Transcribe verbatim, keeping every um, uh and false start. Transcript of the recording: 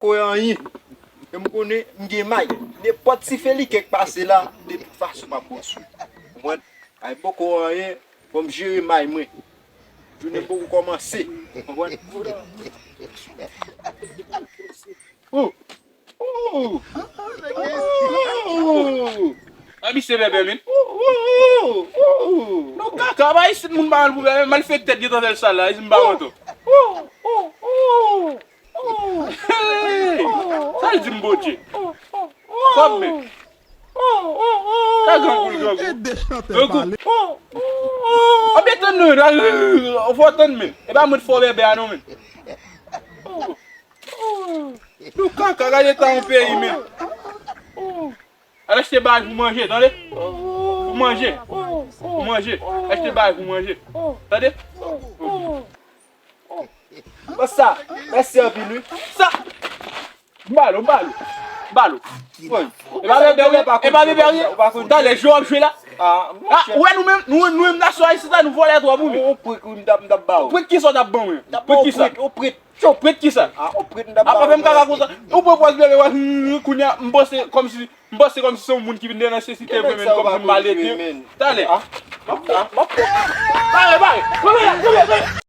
Ko anyen. E m konnen m gen may. Nenpòt ti feli kèk pase la, de tout fason m ap pran sou. Konprann? Ay poko anyen, fò m jere may mwen. Jounen poko kòmanse. Konprann? Oh! Oh! Oh! A misye bèbè, men. Oh! Oh! Oh! Non, kaka, ba isit moun pa al pou bèbè, malfektè gentan fè l sal la, isit m pa kontan. Oh! Oh! Oh! Oh! Hey! Sa l di m, Bondye? Kòb men. Ka grangou l grangou. Ede chantè grangou pale. Anbyen tann nou, fò tann men. E pa mwen t fè w bèbè a non men. Nou kaka, gade eta yon peyi men. Al achte bagay pou manje, tande? Pou manje. Pou manje. Achte bagay pou manje. Tande? Bon sa, mèsi anpil wi. Sa! M ba l, m ba l. M ba l. Woy. E pa bèbè wi, e pa bèbè wi. Talè, jwe w ap jwe la. Ah, monchè. Ou wè nou menm, nou, nou menm nasyon ayisyen sa, nou vòlè twòp wi. Yon prèt wi m t ap, m t ap ba w. Prèt kisa w t ap ban mwen? Prèt kisa? Yon prèt. Yon prèt kisa? Ah, yon prèt m t ap ba w. Apa fè m kaka konsa? Ou pran pòz bèbè wè, hmm, kounye a, m panse kòmsi, m panse kòmsi se yon moun ki vin nan nesesite vre men, kòmsi m malete. Talè. Ah, m ap, m ap, m ap. Pare, pare. Kanpe la, kanpe, kanpe.